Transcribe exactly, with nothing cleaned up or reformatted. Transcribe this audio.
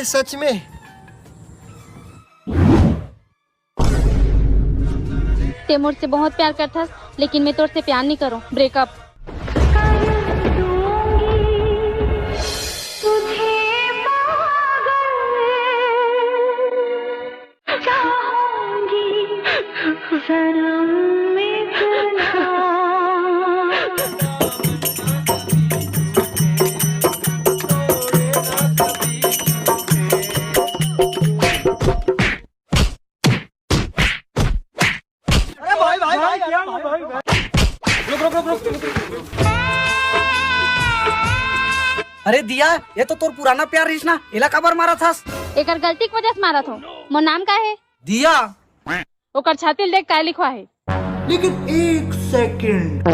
सच में। ते मोर से बहुत प्यार करथस, लेकिन मैं तोर से प्यार नहीं करूँ। ब्रेकअप। अरे दिया, ये तो तोर पुराना प्यार रहिस ना, एला काबर मारत हस? एकर गलती के वजह से मारत हो। मोर नाम का है? दिया। ओकर छाती ल देख काय लिखवा है। लेकिन एक सेकंड।